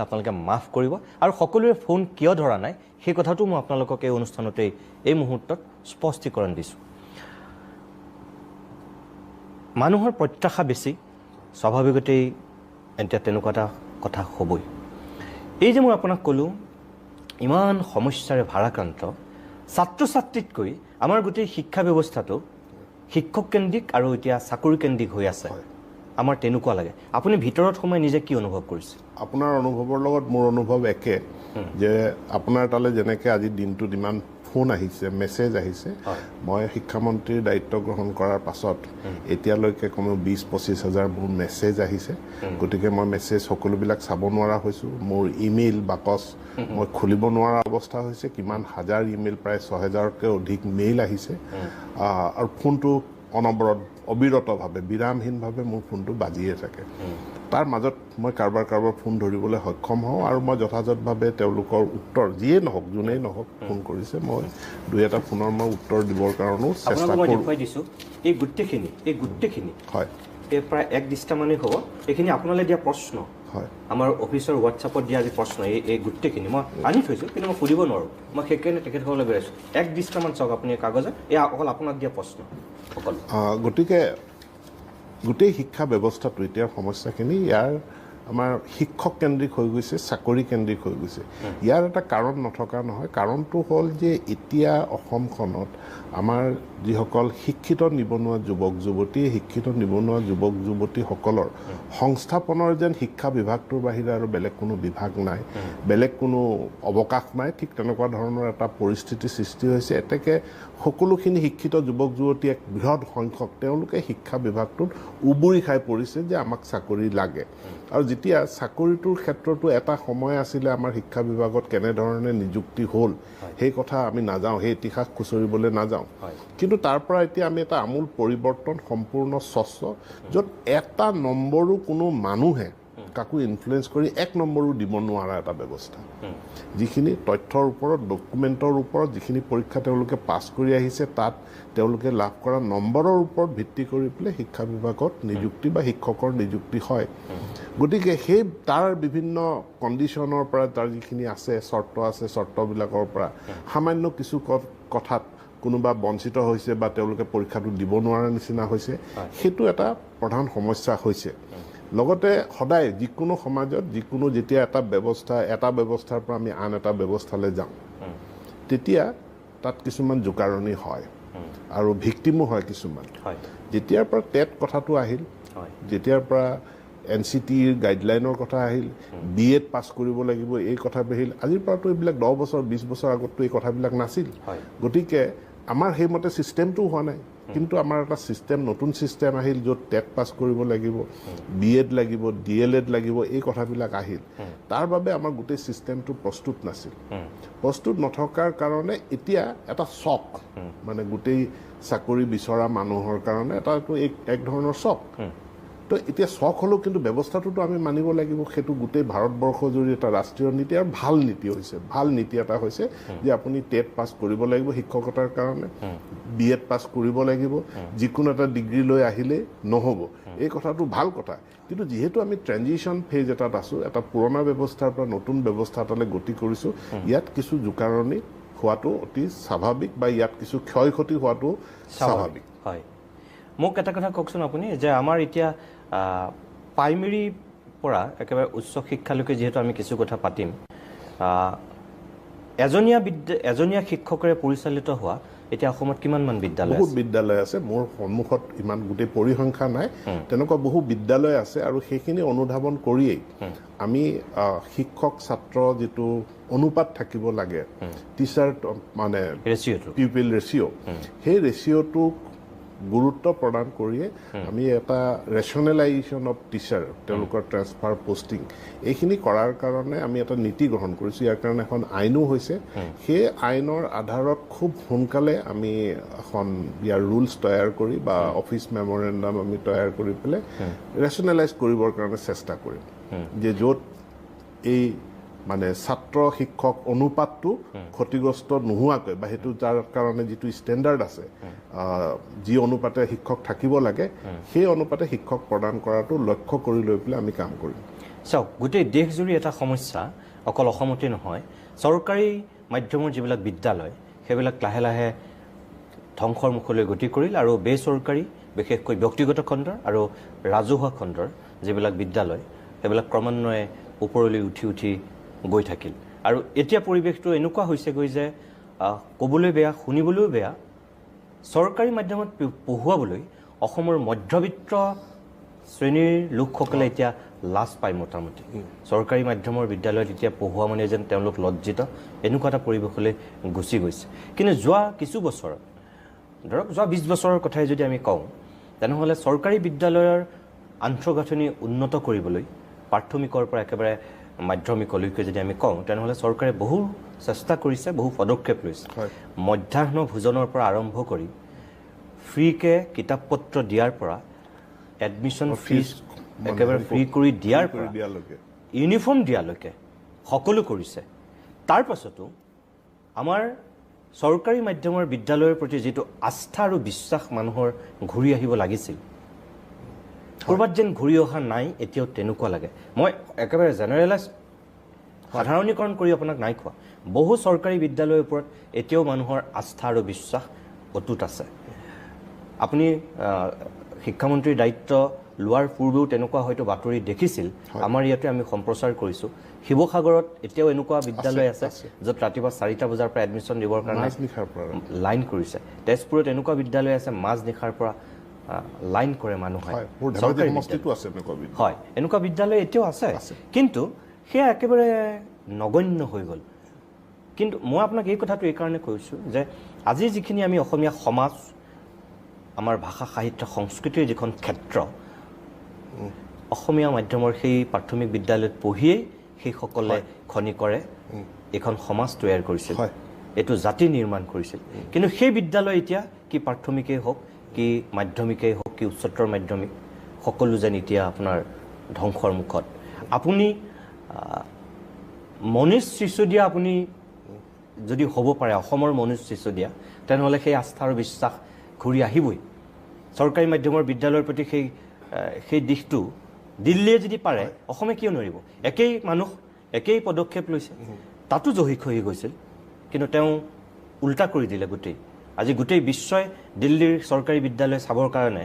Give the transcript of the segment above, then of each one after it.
আপোনালোকে মাফ কৰিব। আৰু সকলোৰে ফোন কিয় ধৰা নাই সেই কথাটো মই আপোনালোকক এই অনুষ্ঠানতেই এই মুহূৰ্তত স্পষ্টীকৰণ দিছোঁ। মানুহৰ প্ৰত্যাশা বেছি, স্বাভাৱিকতেই এতিয়া তেনেকুৱা এটা কথা হ'বই। এই যে মই আপোনাক ক'লোঁ ইমান সমস্যাৰে ভাৰাক্ৰান্ত ছাত্ৰ ছাত্ৰীতকৈ আমাৰ গোটেই শিক্ষা ব্যৱস্থাটো শিক্ষক কেন্দ্ৰিক আৰু এতিয়া চাকৰি কেন্দ্ৰিক হৈ আছে, আমাৰ তেনেকুৱা লাগে। আপুনি ভিতৰত সোমাই নিজে কি অনুভৱ কৰিছে? আপোনাৰ অনুভৱৰ লগত মোৰ অনুভৱ একে, যে আপোনাৰ তালৈ যেনেকৈ আজি দিনটোত ইমান ফোন আহিছে, মেছেজ আহিছে, মই শিক্ষামন্ত্ৰীৰ দায়িত্ব গ্ৰহণ কৰাৰ পাছত এতিয়ালৈকে কমেও 20-25 হাজাৰ মোৰ মেছেজ আহিছে। গতিকে মই মেছেজ সকলোবিলাক চাব নোৱাৰা হৈছোঁ, মোৰ ইমেইল বাকচ মই খুলিব নোৱাৰা অৱস্থা হৈছে। কিমান হাজাৰ ইমেইল, প্ৰায় 6000তকৈ অধিক মেইল আহিছে। আৰু ফোনটো অনবৰত অবিৰতভাৱে বিৰামহীনভাৱে মোৰ ফোনটো বাজিয়ে থাকে। তাৰ মাজত মই কাৰোবাৰ কাৰোবাৰ ফোন ধৰিবলৈ সক্ষম হওঁ আৰু মই যথাযথভাৱে তেওঁলোকৰ উত্তৰ, যিয়ে নহওক যোনেই নহওক ফোন কৰিছে, মই দুই এটা ফোনৰ মই উত্তৰ দিবৰ কাৰণেও চেষ্টা কৰোঁ। মই দিছোঁ এই গোটেইখিনি হয়, এই প্ৰায় এক দিশটামানেই হ'ব। এইখিনি আপোনালৈ দিয়া প্ৰশ্ন হয়, আমাৰ অফিচৰ হোৱাটছআপত দিয়া যি প্ৰশ্ন, এই গোটেইখিনি মই আনি থৈছোঁ, কিন্তু মই সুধিব নোৱাৰোঁ, মই সেইকাৰণে তেখেতসকললৈ গৈ আছোঁ। এক দিশটামান চাওক আপুনি কাগজত, এই অকল আপোনাক দিয়া প্ৰশ্ন সকলো। গতিকে গোটেই শিক্ষা ব্যৱস্থাটো এতিয়াৰ সমস্যাখিনি ইয়াৰ আমাৰ শিক্ষক কেন্দ্ৰিক হৈ গৈছে, চাকৰি কেন্দ্ৰিক হৈ গৈছে। ইয়াৰ এটা কাৰণ নথকা নহয়। কাৰণটো হ'ল যে এতিয়া অসমখনত আমাৰ যিসকল শিক্ষিত নিবনুৱা যুৱক যুৱতী, শিক্ষিত নিবনুৱা যুৱক যুৱতীসকলৰ সংস্থাপনৰ যেন শিক্ষা বিভাগটোৰ বাহিৰে আৰু বেলেগ কোনো বিভাগ নাই, বেলেগ কোনো অৱকাশ নাই, ঠিক তেনেকুৱা ধৰণৰ এটা পৰিস্থিতি সৃষ্টি হৈছে। এতেকে সকলোখিনি শিক্ষিত যুৱক যুৱতী এক বৃহৎ সংখ্যক তেওঁলোকে শিক্ষা বিভাগটোত উবুৰি খাই পৰিছে যে আমাক চাকৰি লাগে। আৰু যেতিয়া চাকৰিটোৰ ক্ষেত্ৰতো এটা সময় আছিলে আমাৰ শিক্ষা বিভাগত কেনেধৰণে নিযুক্তি হ'ল সেই কথা আমি নাযাওঁ, সেই ইতিহাস খুচৰিবলৈ নাযাওঁ। কিন্তু তাৰ পৰা এতিয়া আমি এটা আমূল পৰিৱৰ্তন, সম্পূৰ্ণ স্বচ্ছ, য'ত এটা নম্বৰো কোনো মানুহে কাকো ইনফ্লুৱেঞ্চ কৰি এক নম্বৰো দিব নোৱাৰা এটা ব্যৱস্থা, যিখিনি তথ্যৰ ওপৰত, ডকুমেণ্টৰ ওপৰত, যিখিনি পৰীক্ষা তেওঁলোকে পাছ কৰি আহিছে তাত তেওঁলোকে লাভ কৰা নম্বৰৰ ওপৰত ভিত্তি কৰি পেলাই শিক্ষা বিভাগত নিযুক্তি বা শিক্ষকৰ নিযুক্তি হয়। গতিকে সেই তাৰ বিভিন্ন কণ্ডিশ্যনৰ পৰা, তাৰ যিখিনি আছে চৰ্ত আছে, চৰ্তবিলাকৰ পৰা সামান্য কিছু কথাত কোনোবা বঞ্চিত হৈছে বা তেওঁলোকে পৰীক্ষাটো দিব নোৱাৰাৰ নিচিনা হৈছে, সেইটো এটা প্ৰধান সমস্যা হৈছে। লগতে সদায় যিকোনো সমাজত যিকোনো যেতিয়া এটা ব্যৱস্থা, এটা ব্যৱস্থাৰ পৰা আমি আন এটা ব্যৱস্থালৈ যাওঁ, তেতিয়া তাত কিছুমান জোকাৰণি হয় আৰু ভিক্টিমো হয় কিছুমান। যেতিয়াৰ পৰা টেট কথাটো আহিল, যেতিয়াৰ পৰা NCTEৰ গাইডলাইনৰ কথা আহিল, B.Ed পাছ কৰিব লাগিব এই কথা আহিল, আজিৰ পৰাতো এইবিলাক 10 বছৰ 20 বছৰ আগততো এই কথাবিলাক নাছিল। গতিকে আমাৰ সেইমতে ছিষ্টেমটোও হোৱা নাই, কিন্তু আমাৰ এটা ছিষ্টেম, নতুন ছিষ্টেম আহিল য'ত টেট পাছ কৰিব লাগিব, B.Ed লাগিব, D.El.Ed লাগিব, এই কথাবিলাক আহিল। তাৰ বাবে আমাৰ গোটেই ছিষ্টেমটো প্ৰস্তুত নাছিল। প্ৰস্তুত নথকাৰ কাৰণে এতিয়া এটা চক, মানে গোটেই চাকৰি বিচৰা মানুহৰ কাৰণে এটা এক ধৰণৰ চক। তো এতিয়া চক হ'লেও কিন্তু ব্যৱস্থাটোতো আমি মানিব লাগিব। সেইটো গোটেই ভাৰতবৰ্ষ জুৰি এটা ৰাষ্ট্ৰীয় নীতি আৰু ভাল নীতি হৈছে, ভাল নীতি এটা হৈছে যে আপুনি টেট পাছ কৰিব লাগিব শিক্ষকতাৰ কাৰণে, B.Ed পাছ কৰিব লাগিব, যিকোনো এটা ডিগ্ৰী লৈ আহিলেই নহ'ব। এই কথাটো ভাল কথা। কিন্তু যিহেতু আমি ট্ৰেঞ্জিশ্যন ফেজ এটাত আছোঁ, এটা পুৰণা ব্যৱস্থাৰ পৰা নতুন ব্যৱস্থা এটালৈ গতি কৰিছোঁ, ইয়াত কিছু জোকাৰণি হোৱাটো অতি স্বাভাৱিক বা ইয়াত কিছু ক্ষয় ক্ষতি হোৱাটো স্বাভাৱিক। হয়, মোক এটা কথা কওকচোন আপুনি, যে আমাৰ এতিয়া প্ৰাইমেৰীৰ পৰা একেবাৰে উচ্চ শিক্ষালৈকে যিহেতু আমি কিছু কথা পাতিম, এজনীয়া শিক্ষকেৰে পৰিচালিত হোৱা এতিয়া অসমত কিমানমান বিদ্যালয়? বহুত বিদ্যালয় আছে, মোৰ সন্মুখত ইমান গোটেই পৰিসংখ্যা নাই, তেনেকুৱা বহু বিদ্যালয় আছে। আৰু সেইখিনি অনুধাৱন কৰিয়েই আমি শিক্ষক ছাত্ৰ যিটো অনুপাত থাকিব লাগে, টিচাৰ মানে পিউপিল ৰেচিঅ', সেই ৰেচিঅ'টোক গুৰুত্ব প্ৰদান কৰিয়ে আমি এটা ৰেচনেলাইজেশ্যন অফ টিচাৰ, তেওঁলোকৰ ট্ৰেন্সফাৰ, পষ্টিং, এইখিনি কৰাৰ কাৰণে আমি এটা নীতি গ্ৰহণ কৰিছোঁ। ইয়াৰ কাৰণে এখন আইনো হৈছে। সেই আইনৰ আধাৰত খুব সোনকালে আমি এখন ইয়াৰ ৰুলছ তৈয়াৰ কৰি বা অফিচ মেমৰেণ্ডাম আমি তৈয়াৰ কৰি পেলাই ৰেচনেলাইজ কৰিবৰ কাৰণে চেষ্টা কৰিম, যে য'ত এই মানে ছাত্ৰ শিক্ষক অনুপাতটো ক্ষতিগ্ৰস্ত নোহোৱাকৈ বা সেইটো যাৰ কাৰণে যিটো ষ্টেণ্ডাৰ্ড আছে, যি অনুপাতে শিক্ষক থাকিব লাগে সেই অনুপাতে শিক্ষক প্ৰদান কৰাটো লক্ষ্য কৰি লৈ পেলাই আমি কাম কৰিম। চাওক, গোটেই দেশজুৰি এটা সমস্যা, অকল অসমতে নহয়, চৰকাৰী মাধ্যমৰ যিবিলাক বিদ্যালয় সেইবিলাক লাহে লাহে ধ্বংসৰ মুখলৈ গতি কৰিল আৰু বেচৰকাৰী, বিশেষকৈ ব্যক্তিগত খণ্ডৰ আৰু ৰাজহুৱা খণ্ডৰ যিবিলাক বিদ্যালয় সেইবিলাক ক্ৰমান্বয়ে ওপৰলৈ উঠি উঠি গৈ থাকিল। আৰু এতিয়া পৰিৱেশটো এনেকুৱা হৈছেগৈ যে ক'বলৈ বেয়া, শুনিবলৈও বেয়া, চৰকাৰী মাধ্যমত পঢ়ুৱাবলৈ অসমৰ মধ্যবিত্ত শ্ৰেণীৰ লোকসকলে এতিয়া লাজ পায়। মোটামুটি চৰকাৰী মাধ্যমৰ বিদ্যালয়ত এতিয়া পঢ়ুৱা মানে যেন তেওঁলোক লজ্জিত, এনেকুৱা এটা পৰিৱেশলৈ গুচি গৈছে। কিন্তু যোৱা কিছু বছৰত, ধৰক যোৱা 20 বছৰৰ কথাই যদি আমি কওঁ, তেনেহ'লে চৰকাৰী বিদ্যালয়ৰ আন্তঃগাঁথনি উন্নত কৰিবলৈ প্ৰাথমিকৰ পৰা একেবাৰে মাধ্যমিকলৈকে যদি আমি কওঁ, তেনেহ'লে চৰকাৰে বহু চেষ্টা কৰিছে, বহু পদক্ষেপ লৈছে। মধ্যাহ্ন ভোজনৰ পৰা আৰম্ভ কৰি ফ্ৰীকে কিতাপ পত্ৰ দিয়াৰ পৰা, এডমিশ্যন ফিজ একেবাৰে ফ্ৰী কৰি দিয়াৰ পৰা, ইউনিফৰ্ম দিয়ালৈকে সকলো কৰিছে। তাৰ পাছতো আমাৰ চৰকাৰী মাধ্যমৰ বিদ্যালয়ৰ প্ৰতি যিটো আস্থা আৰু বিশ্বাস মানুহৰ ঘূৰি আহিব লাগিছিল, ক'ৰবাত যেন ঘূৰি অহা নাই, এতিয়াও তেনেকুৱা লাগে। মই একেবাৰে জেনেৰেলাইজ, সাধাৰণীকৰণ কৰি আপোনাক নাই কোৱা, বহু চৰকাৰী বিদ্যালয়ৰ ওপৰত এতিয়াও মানুহৰ আস্থা আৰু বিশ্বাস অটুট আছে। আপুনি শিক্ষামন্ত্ৰীৰ দায়িত্ব লোৱাৰ পূৰ্বেও তেনেকুৱা হয়তো বাতৰি দেখিছিল, আমাৰ ইয়াতে আমি সম্প্ৰচাৰ কৰিছোঁ। শিৱসাগৰত এতিয়াও এনেকুৱা বিদ্যালয় আছে য'ত ৰাতিপুৱা 4টা বজাৰ পৰা এডমিশ্যন দিবৰ কাৰণে লাইন কৰিছে। তেজপুৰত এনেকুৱা বিদ্যালয় আছে মাজ নিশাৰ পৰা লাইন কৰে মানুহে। হয়, এনেকুৱা বিদ্যালয় এতিয়াও আছে, কিন্তু সেয়া একেবাৰে নগণ্য হৈ গ'ল। কিন্তু মই আপোনাক এই কথাটো এইকাৰণে কৈছোঁ যে আজি যিখিনি আমি অসমীয়া সমাজ, আমাৰ ভাষা সাহিত্য সংস্কৃতিৰ যিখন ক্ষেত্ৰ, অসমীয়া মাধ্যমৰ সেই প্ৰাথমিক বিদ্যালয়ত পঢ়িয়েই সেইসকলে খনি কৰে এইখন সমাজ তৈয়াৰ কৰিছিল, এইটো জাতি নিৰ্মাণ কৰিছিল। কিন্তু সেই বিদ্যালয় এতিয়া কি প্ৰাথমিকেই হওক, কি মাধ্যমিকেই হওক, কি উচ্চতৰ মাধ্যমিক, সকলো যেন এতিয়া আপোনাৰ ধ্বংসৰ মুখত। আপুনি মনীষ চিছোদিয়া, আপুনি যদি হ'ব পাৰে অসমৰ মনীষ চিছোদিয়া, তেনেহ'লে সেই আস্থা আৰু বিশ্বাস ঘূৰি আহিবই। চৰকাৰী মাধ্যমৰ বিদ্যালয়ৰ প্ৰতি সেই দিশটো দিল্লীয়ে যদি পাৰে, অসমে কিয় নোৱাৰিব? একেই মানুহ, একেই পদক্ষেপ লৈছে, তাতো জহি খহি গৈছিল, কিন্তু তেওঁ উল্টা কৰি দিলে গোটেই। আজি গোটেই বিশ্বই দিল্লীৰ চৰকাৰী বিদ্যালয় চাবৰ কাৰণে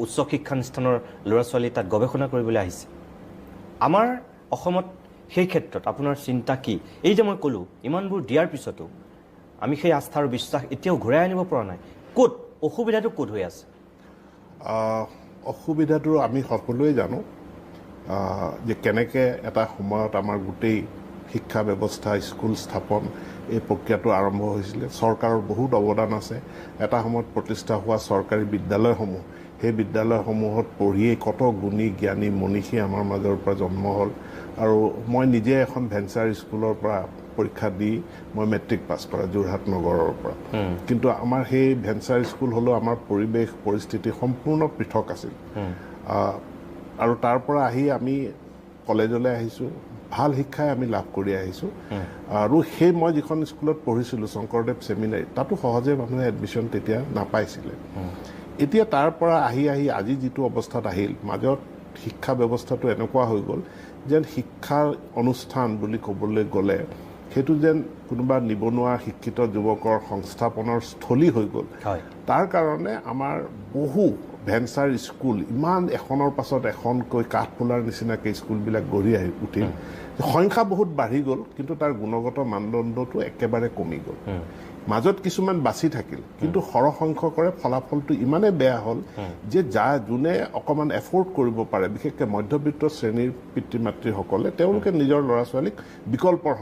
উচ্চ শিক্ষানুষ্ঠানৰ ল'ৰা ছোৱালী তাত গৱেষণা কৰিবলৈ আহিছে। আমাৰ অসমত সেই ক্ষেত্ৰত আপোনাৰ চিন্তা কি? এই যে মই ক'লোঁ, ইমানবোৰ দিয়াৰ পিছতো আমি সেই আস্থা আৰু বিশ্বাস এতিয়াও ঘূৰাই আনিব পৰা নাই, ক'ত অসুবিধাটো ক'ত হৈ আছে? অসুবিধাটো আমি সকলোৱে জানো যে কেনেকৈ এটা সময়ত আমাৰ গোটেই শিক্ষা ব্যৱস্থা, স্কুল স্থাপন এই প্ৰক্ৰিয়াটো আৰম্ভ হৈছিলে। চৰকাৰৰ বহুত অৱদান আছে। এটা সময়ত প্ৰতিষ্ঠা হোৱা চৰকাৰী বিদ্যালয়সমূহ, সেই বিদ্যালয়সমূহত পঢ়িয়েই কত গুণী জ্ঞানী মনীষী আমাৰ মাজৰ পৰা জন্ম হ'ল। আৰু মই নিজে এখন ভেঞ্চাৰ স্কুলৰ পৰা পৰীক্ষা দি মই মেট্ৰিক পাছ কৰা, যোৰহাট নগৰৰ পৰা। কিন্তু আমাৰ সেই ভেঞ্চাৰ স্কুল হ'লেও আমাৰ পৰিৱেশ পৰিস্থিতি সম্পূৰ্ণ পৃথক আছিল। আৰু তাৰ পৰা আহি আমি কলেজলৈ আহিছোঁ, ভাল শিক্ষাই আমি লাভ কৰি আহিছোঁ। আৰু সেই মই যিখন স্কুলত পঢ়িছিলোঁ, শংকৰদেৱ ছেমিনাৰী, তাতো সহজে মানুহে এডমিশ্যন তেতিয়া নাপাইছিলে। এতিয়া তাৰ পৰা আহি আহি আজি যিটো অৱস্থাত আহিল, মাজত শিক্ষা ব্যৱস্থাটো এনেকুৱা হৈ গ'ল যেন শিক্ষাৰ অনুষ্ঠান বুলি ক'বলৈ গ'লে সেইটো যেন কোনোবা নিবনুৱা শিক্ষিত যুৱকৰ সংস্থাপনৰ স্থলী হৈ গ'ল। তাৰ কাৰণে আমাৰ বহু ভেঞ্চাৰ স্কুল ইমান এখনৰ পাছত এখনকৈ কাঠফুলাৰ নিচিনাকৈ স্কুলবিলাক গঢ়ি আহি উঠিল। সংখ্যা বহুত বাঢ়ি গ'ল, কিন্তু তাৰ গুণগত মানদণ্ডটো একেবাৰে কমি গ'ল। মাজত কিছুমান বাচি থাকিল, কিন্তু সৰহসংখ্যকৰে ফলাফলটো ইমানেই বেয়া হ'ল যে যোনে অকণমান এফৰ্ড কৰিব পাৰে, বিশেষকৈ মধ্যবিত্ত শ্ৰেণীৰ পিতৃ মাতৃসকলে, তেওঁলোকে নিজৰ ল'ৰা ছোৱালীক বিকল্পৰ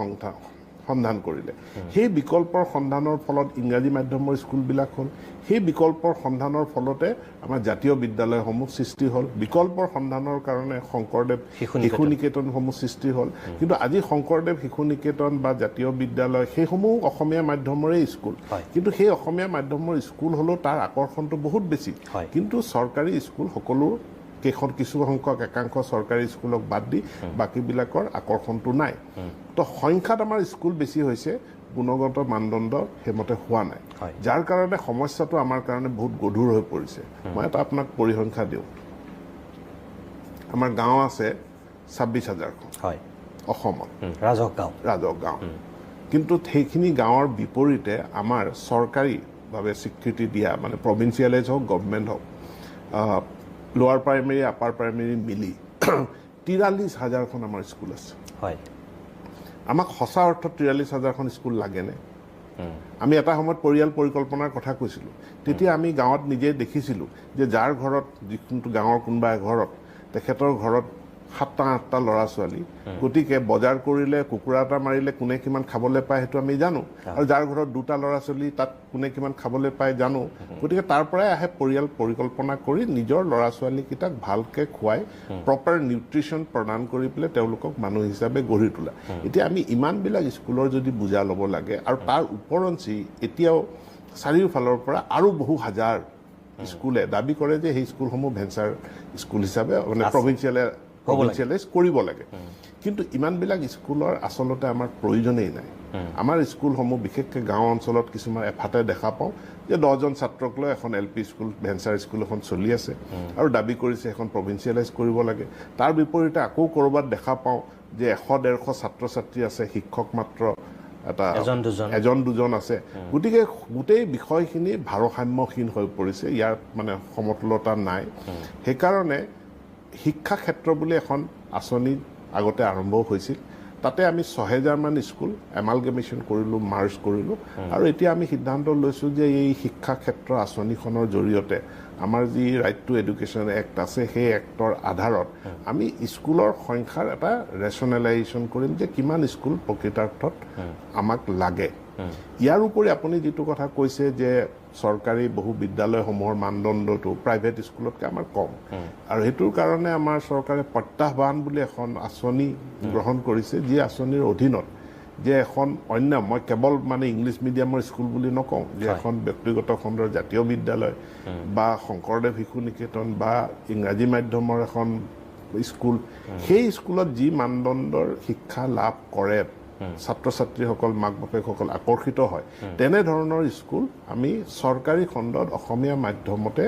সন্ধান কৰিলে। সেই বিকল্পৰ সন্ধানৰ ফলত ইংৰাজী মাধ্যমৰ স্কুলবিলাক হ'ল। সেই বিকল্পৰ সন্ধানৰ ফলতে আমাৰ জাতীয় বিদ্যালয়সমূহ সৃষ্টি হ'ল। বিকল্পৰ সন্ধানৰ কাৰণে শংকৰদেৱ শিশু নিকেতনসমূহ সৃষ্টি হ'ল। কিন্তু আজি শংকৰদেৱ শিশু নিকেতন বা জাতীয় বিদ্যালয় সেইসমূহ অসমীয়া মাধ্যমৰে স্কুল, কিন্তু সেই অসমীয়া মাধ্যমৰ স্কুল হ'লেও তাৰ আকৰ্ষণটো বহুত বেছি। কিন্তু চৰকাৰী স্কুল সকলো কেইখন কিছু সংখ্যক একাংশ চৰকাৰী স্কুলক বাদ দি বাকীবিলাকৰ আকৰ্ষণটো নাই। তো সংখ্যাত আমাৰ স্কুল বেছি হৈছে, গুণগত মানদণ্ড সেইমতে হোৱা নাই, যাৰ কাৰণে সমস্যাটো আমাৰ কাৰণে বহুত গধুৰ হৈ পৰিছে। মই এটা আপোনাক পৰিসংখ্যা দিওঁ। আমাৰ গাঁও আছে 26,000খন হয় অসমত ৰাজহ গাঁও, ৰাজহ গাঁও। কিন্তু সেইখিনি গাঁৱৰ বিপৰীতে আমাৰ চৰকাৰীভাৱে স্বীকৃতি দিয়া মানে প্ৰভিঞ্চিয়েলাইজ হওক গভমেণ্ট হওক লোৱাৰ প্ৰাইমেৰী আপাৰ প্ৰাইমেৰী মিলি 43,000খন আমাৰ স্কুল আছে। হয়, আমাক সঁচা অৰ্থত 43,000খন স্কুল লাগেনে? আমি এটা সময়ত পৰিয়াল পৰিকল্পনাৰ কথা কৈছিলোঁ, তেতিয়া আমি গাঁৱত নিজে দেখিছিলোঁ যে যাৰ ঘৰত যিকোনো গাঁৱৰ কোনোবা ঘৰত তেখেতৰ ঘৰত 7টা 8টা ল'ৰা ছোৱালী, গতিকে বজাৰ কৰিলে কুকুৰা এটা মাৰিলে কোনে কিমান খাবলৈ পায় সেইটো আমি জানো, আৰু যাৰ ঘৰত 2টা ল'ৰা ছোৱালী তাত কোনে কিমান খাবলৈ পায় জানো। গতিকে তাৰ পৰাই আহে পৰিয়াল পৰিকল্পনা কৰি নিজৰ ল'ৰা ছোৱালীকেইটাক ভালকৈ খুৱাই প্ৰপাৰ নিউট্ৰিশ্যন প্ৰদান কৰি পেলাই তেওঁলোকক মানুহ হিচাপে গঢ়ি তোলা। এতিয়া আমি ইমানবিলাক স্কুলৰ যদি বুজা ল'ব লাগে, আৰু তাৰ ওপৰঞ্চি এতিয়াও চাৰিওফালৰ পৰা আৰু বহু হাজাৰ স্কুলে দাবী কৰে যে সেই স্কুলসমূহ ভেঞ্চাৰ স্কুল হিচাপে মানে প্ৰভিঞ্চিয়েলাইজ কৰিব লাগে। কিন্তু ইমানবিলাক স্কুলৰ আচলতে আমাৰ প্ৰয়োজনেই নাই। আমাৰ স্কুলসমূহ বিশেষকৈ গাঁও অঞ্চলত কিছুমান এফাতে দেখা পাওঁ যে 10জন ছাত্ৰক লৈ এখন L P school venture school এখন চলি আছে আৰু দাবী কৰিছে এখন প্ৰভিঞ্চিয়েলাইজ কৰিব লাগে। তাৰ বিপৰীতে আকৌ ক'ৰবাত দেখা পাওঁ যে 100-150 ছাত্ৰ ছাত্ৰী আছে, শিক্ষক মাত্ৰ এটা এজন দুজন আছে। গতিকে গোটেই বিষয়খিনি ভাৰসাম্যহীন হৈ পৰিছে, ইয়াৰ মানে সমতুলতা নাই। সেইকাৰণে শিক্ষা ক্ষেত্ৰ বুলি এখন আঁচনি আগতে আৰম্ভ হৈছিল, তাতে আমি 6,000মান স্কুল এমালগেমেশ্যন কৰিলোঁ, মাৰ্জ কৰিলোঁ, আৰু এতিয়া আমি সিদ্ধান্ত লৈছোঁ যে এই শিক্ষা ক্ষেত্ৰ আঁচনিখনৰ জৰিয়তে আমাৰ যি ৰাইট টু এডুকেশ্যন এক্ট আছে, সেই এক্টৰ আধাৰত আমি স্কুলৰ সংখ্যাৰ এটা ৰেচনেলাইজেশ্যন কৰিম যে কিমান স্কুল প্ৰকৃতাৰ্থত আমাক লাগে। ইয়াৰ উপৰি আপুনি যিটো কথা কৈছে যে চৰকাৰী বহু বিদ্যালয়সমূহৰ মানদণ্ডটো প্ৰাইভেট স্কুলতকৈ আমাৰ কম, আৰু সেইটোৰ কাৰণে আমাৰ চৰকাৰে প্ৰত্যাহ্বান বুলি এখন আঁচনি গ্ৰহণ কৰিছে, যি আঁচনিৰ অধীনত যে এখন অন্য মই কেৱল মানে ইংলিছ মিডিয়ামৰ স্কুল বুলি নকওঁ, যে এখন ব্যক্তিগত খণ্ডৰ জাতীয় বিদ্যালয় বা শংকৰদেৱ শিশু নিকেতন বা ইংৰাজী মাধ্যমৰ এখন স্কুল, সেই স্কুলত যি মানদণ্ডৰ শিক্ষা লাভ কৰে ছাত্ৰ ছাত্ৰীসকল মাক বাপেকসকল আকৰ্ষিত হয়, তেনেধৰণৰ স্কুল আমি চৰকাৰী খণ্ডত অসমীয়া মাধ্যমতে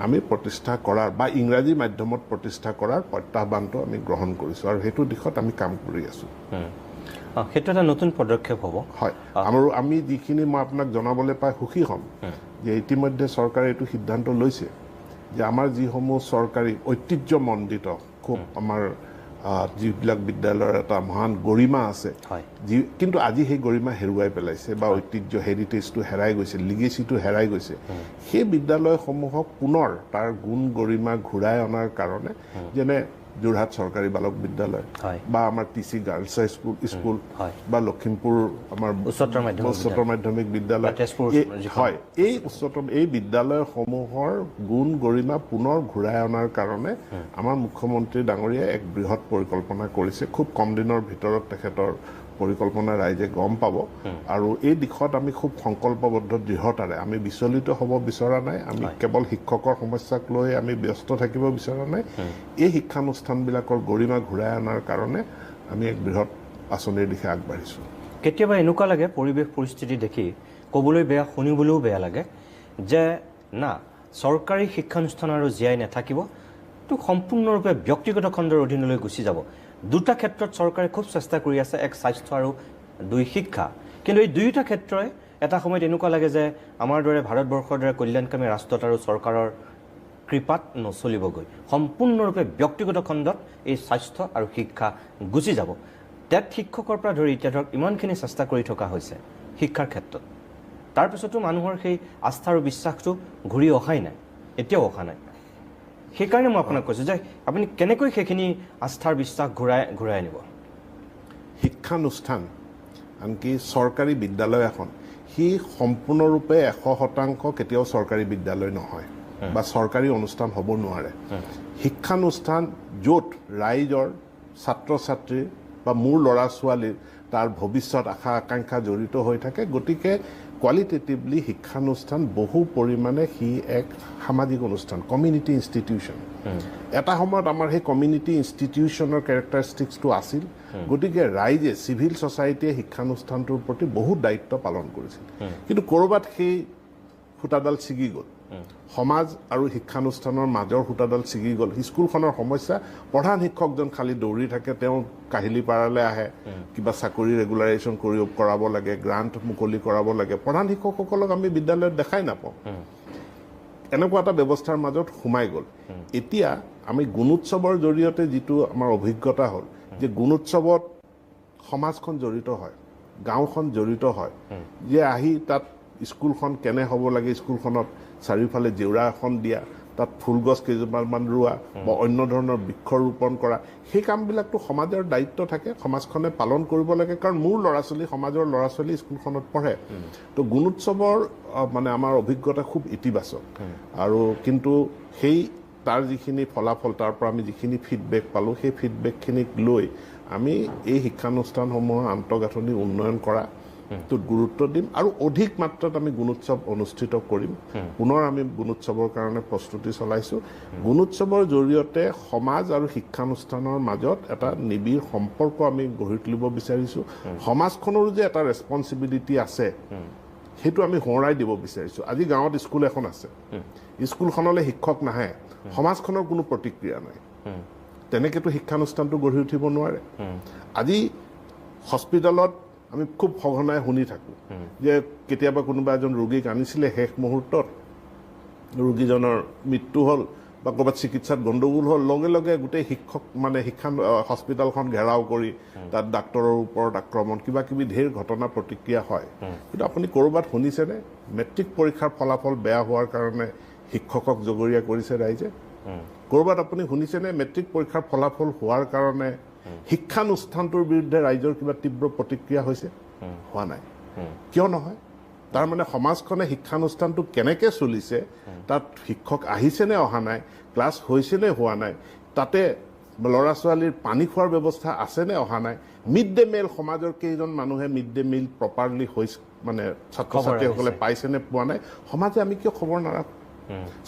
আমি প্ৰতিষ্ঠা কৰাৰ বা ইংৰাজী মাধ্যমত প্ৰতিষ্ঠা কৰাৰ প্ৰত্যাহ্বানটো আমি গ্ৰহণ কৰিছোঁ আৰু সেইটো দিশত আমি কাম কৰি আছোঁ। সেইটো এটা নতুন পদক্ষেপ হ'ব। হয়, আৰু আমি যিখিনি মই আপোনাক জনাবলৈ পাই সুখী হ'ম যে ইতিমধ্যে চৰকাৰে এইটো সিদ্ধান্ত লৈছে যে আমাৰ যিসমূহ চৰকাৰী ঐতিহ্যমণ্ডিত খুব আমাৰ যিবিলাক বিদ্যালয়ৰ এটা মহান গৰিমা আছে, যি কিন্তু আজি সেই গৰিমা হেৰুৱাই পেলাইছে বা ঐতিহ্য হেৰিটেজটো হেৰাই গৈছে, লিগেচিটো হেৰাই গৈছে, সেই বিদ্যালয়সমূহক পুনৰ তাৰ গুণ গৰিমা ঘূৰাই অনাৰ কাৰণে, যেনে যোৰহাট চৰকাৰী বালক বিদ্যালয় বা আমাৰ T C girls high school বা লখিমপুৰ আমাৰ উচ্চতৰ মাধ্যমিক বিদ্যালয়, হয়, এই উচ্চতম এই বিদ্যালয়সমূহৰ গুণ গৰিমা পুনৰ ঘূৰাই অনাৰ কাৰণে আমাৰ মুখ্যমন্ত্ৰী ডাঙৰীয়াই এক বৃহৎ পৰিকল্পনা কৰিছে। খুব কম দিনৰ ভিতৰত তেখেতৰ পৰিকল্পনা ৰাইজে গম পাব আৰু এই দিশত আমি খুব সংকল্পবদ্ধ দৃঢ়তাৰে আমি বিচলিত হ'ব বিচৰা নাই, আমি কেৱল শিক্ষকৰ সমস্যাক লৈ আমি ব্যস্ত থাকিব বিচৰা নাই। এই শিক্ষানুষ্ঠানবিলাকৰ গৰিমা ঘূৰাই অনাৰ কাৰণে আমি এক বৃহৎ আঁচনিৰ দিশে আগবাঢ়িছোঁ। কেতিয়াবা এনেকুৱা লাগে পৰিৱেশ পৰিস্থিতি দেখি ক'বলৈ বেয়া, শুনিবলৈও বেয়া লাগে যে না চৰকাৰী শিক্ষানুষ্ঠান আৰু জীয়াই নাথাকিব, তো সম্পূৰ্ণৰূপে ব্যক্তিগত খণ্ডৰ অধীনলৈ গুচি যাব। দুটা ক্ষেত্ৰত চৰকাৰে খুব চেষ্টা কৰি আছে, এক স্বাস্থ্য আৰু দুই শিক্ষা। কিন্তু এই দুয়োটা ক্ষেত্ৰই এটা সময়ত এনেকুৱা লাগে যে আমাৰ দৰে ভাৰতবৰ্ষৰ দৰে কল্যাণকামী ৰাষ্ট্ৰত আৰু চৰকাৰৰ কৃপাত নচলিবগৈ, সম্পূৰ্ণৰূপে ব্যক্তিগত খণ্ডত এই স্বাস্থ্য আৰু শিক্ষা গুচি যাব। টেট শিক্ষকৰ পৰা ধৰি এতিয়া ধৰক ইমানখিনি চেষ্টা কৰি থকা হৈছে শিক্ষাৰ ক্ষেত্ৰত, তাৰপিছতো মানুহৰ সেই আস্থা আৰু বিশ্বাসটো ঘূৰি অহাই নাই, এতিয়াও অহা নাই। সেইকাৰণে মই আপোনাক কৈছোঁ যে আপুনি কেনেকৈ সেইখিনি আস্থাৰ বিশ্বাস ঘূৰাই আনিব? শিক্ষানুষ্ঠান আনকি চৰকাৰী বিদ্যালয় এখন সি সম্পূৰ্ণৰূপে 100% কেতিয়াও চৰকাৰী বিদ্যালয় নহয় বা চৰকাৰী অনুষ্ঠান হ'ব নোৱাৰে। শিক্ষানুষ্ঠান য'ত ৰাইজৰ ছাত্ৰ ছাত্ৰীৰ বা মোৰ ল'ৰা ছোৱালীৰ তাৰ ভৱিষ্যত আশা আকাংক্ষা জড়িত হৈ থাকে, গতিকে কোৱালিটেটিভলি শিক্ষানুষ্ঠান বহু পৰিমাণে সি এক সামাজিক অনুষ্ঠান, কমিউনিটি ইনষ্টিটিউশ্যন। এটা সময়ত আমাৰ সেই কমিউনিটি ইনষ্টিটিউশ্যনৰ কেৰেক্টাৰিষ্টিক্সটো আছিল, গতিকে ৰাইজে চিভিল ছ'চাইটিয়ে শিক্ষানুষ্ঠানটোৰ প্ৰতি বহুত দায়িত্ব পালন কৰিছিল। কিন্তু ক'ৰবাত সেই সূতাডাল ছিগি গ'ল, সমাজ আৰু শিক্ষানুষ্ঠানৰ মাজৰ সূতাডাল ছিগি গ'ল। স্কুলখনৰ সমস্যা, প্ৰধান শিক্ষকজন খালি দৌৰি থাকে, তেওঁ কাহিলীপাৰালৈ আহে, কিবা চাকৰি ৰেগুলাৰাইজেশ্যন কৰাব লাগে, গ্ৰাণ্ট মুকলি কৰাব লাগে। প্ৰধান শিক্ষকসকলক আমি বিদ্যালয়ত দেখাই নাপাওঁ। এনেকুৱা এটা ব্যৱস্থাৰ মাজত সোমাই গ'ল। এতিয়া আমি গুণোৎসৱৰ জৰিয়তে যিটো আমাৰ অভিজ্ঞতা হ'ল যে গুণোৎসৱত সমাজখন জড়িত হয়, গাঁওখন জড়িত হয়, যে আহি তাত স্কুলখন কেনে হ'ব লাগে, স্কুলখনত চাৰিওফালে জেউৰা এখন দিয়া, তাত ফুলগছ কেইজোপামান ৰোৱা বা অন্য ধৰণৰ বৃক্ষৰোপণ কৰা, সেই কামবিলাকতো সমাজৰ দায়িত্ব থাকে, সমাজখনে পালন কৰিব লাগে। কাৰণ মোৰ ল'ৰা ছোৱালী, সমাজৰ ল'ৰা ছোৱালী স্কুলখনত পঢ়ে। তো গুণোৎসৱৰ মানে আমাৰ অভিজ্ঞতা খুব ইতিবাচক। আৰু কিন্তু সেই তাৰ যিখিনি ফলাফল, তাৰ পৰা আমি যিখিনি ফিডবেক পালোঁ, সেই ফিডবেকখিনিক লৈ আমি এই শিক্ষানুষ্ঠানসমূহৰ আন্তঃগাঁথনি উন্নয়ন কৰা টোত গুৰুত্ব দিম আৰু অধিক মাত্ৰাত আমি গুণোৎসৱ অনুষ্ঠিত কৰিম। পুনৰ আমি গুণোৎসৱৰ কাৰণে প্ৰস্তুতি চলাইছোঁ। গুণোৎসৱৰ জৰিয়তে সমাজ আৰু শিক্ষানুষ্ঠানৰ মাজত এটা নিবিড় সম্পৰ্ক আমি গঢ়ি তুলিব বিচাৰিছোঁ। সমাজখনৰো যে এটা ৰেচপনচিবিলিটি আছে, সেইটো আমি সোঁৱৰাই দিব বিচাৰিছোঁ। আজি গাঁৱত স্কুল এখন আছে, স্কুলখনলৈ শিক্ষক নাহে, সমাজখনৰ কোনো প্ৰতিক্ৰিয়া নাই, তেনেকৈতো শিক্ষানুষ্ঠানটো গঢ়ি উঠিব নোৱাৰে। আজি হস্পিটেলত আমি খুব সঘনাই শুনি থাকোঁ যে কেতিয়াবা কোনোবা এজন ৰোগীক আনিছিলে, শেষ মুহূৰ্তত ৰোগীজনৰ মৃত্যু হ'ল বা ক'ৰবাত চিকিৎসাত গণ্ডগোল হ'ল, লগে লগে গোটেই শিক্ষক মানে শিক্ষা হস্পিটেলখন ঘেৰাও কৰি তাত ডাক্তৰৰ ওপৰত আক্ৰমণ, কিবা কিবি ঢেৰ ঘটনা প্ৰতিক্ৰিয়া হয়। কিন্তু আপুনি ক'ৰবাত শুনিছেনে মেট্ৰিক পৰীক্ষাৰ ফলাফল বেয়া হোৱাৰ কাৰণে শিক্ষকক জগৰীয়া কৰিছে ৰাইজে? ক'ৰবাত আপুনি শুনিছেনে মেট্ৰিক পৰীক্ষাৰ ফলাফল হোৱাৰ কাৰণে শিক্ষানুষ্ঠানটোৰ বিৰুদ্ধে ৰাইজৰ কিবা তীব্ৰ প্ৰতিক্ৰিয়া হৈছে? হোৱা নাই। কিয় নহয়? তাৰমানে সমাজখনে শিক্ষানুষ্ঠানটো কেনেকৈ চলিছে, তাত শিক্ষক আহিছেনে অহা নাই, ক্লাছ হৈছেনে হোৱা নাই, তাতে ল'ৰা ছোৱালীৰ পানী খোৱাৰ ব্যৱস্থা আছেনে অহা নাই, মিড ডে মিল সমাজৰ কেইজন মানুহে মিড ডে মিল প্ৰপাৰলি হৈছে মানে ছাত্ৰ ছাত্ৰীসকলে পাইছেনে পোৱা নাই, সমাজে আমি কিয় খবৰ নাৰাখোঁ?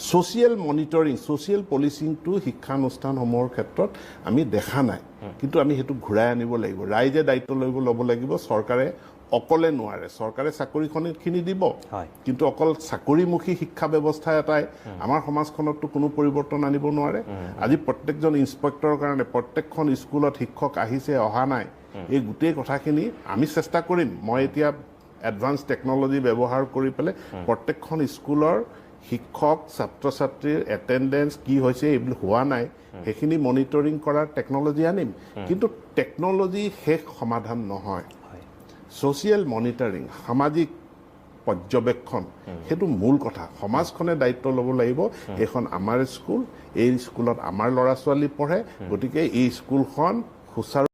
ছ'চিয়েল মনিটৰিং, ছ'চিয়েল পলিচিংটো শিক্ষানুষ্ঠানসমূহৰ ক্ষেত্ৰত আমি দেখা নাই, কিন্তু আমি সেইটো ঘূৰাই আনিব লাগিব। ৰাইজে দায়িত্ব ল'ব লাগিব, চৰকাৰে অকলে নোৱাৰে। চৰকাৰে চাকৰিখিনি দিব, কিন্তু অকল চাকৰিমুখী শিক্ষা ব্যৱস্থা এটাই আমাৰ সমাজখনততো কোনো পৰিৱৰ্তন আনিব নোৱাৰে। আজি প্ৰত্যেকজন ইনস্পেক্টৰৰ কাৰণে প্ৰত্যেকখন স্কুলত শিক্ষক আহিছে অহা নাই, এই গোটেই কথাখিনি আমি চেষ্টা কৰিম। মই এতিয়া এডভান্স টেকন'লজি ব্যৱহাৰ কৰি পেলাই প্ৰত্যেকখন স্কুলৰ শিক্ষক ছাত্ৰ ছাত্ৰীৰ এটেণ্ডেঞ্চ কি হৈছে, এইবিলাক হোৱা নাই, সেইখিনি মনিটৰিং কৰাৰ টেকন'লজি আনিম। কিন্তু টেকন'লজি শেষ সমাধান নহয়। ছ'চিয়েল মনিটৰিং, সামাজিক পৰ্যবেক্ষণ, সেইটো মূল কথা। সমাজখনে দায়িত্ব ল'ব লাগিব। এইখন আমাৰ স্কুল, এই স্কুলত আমাৰ ল'ৰা ছোৱালী পঢ়ে, গতিকে এই স্কুলখন সুচাৰু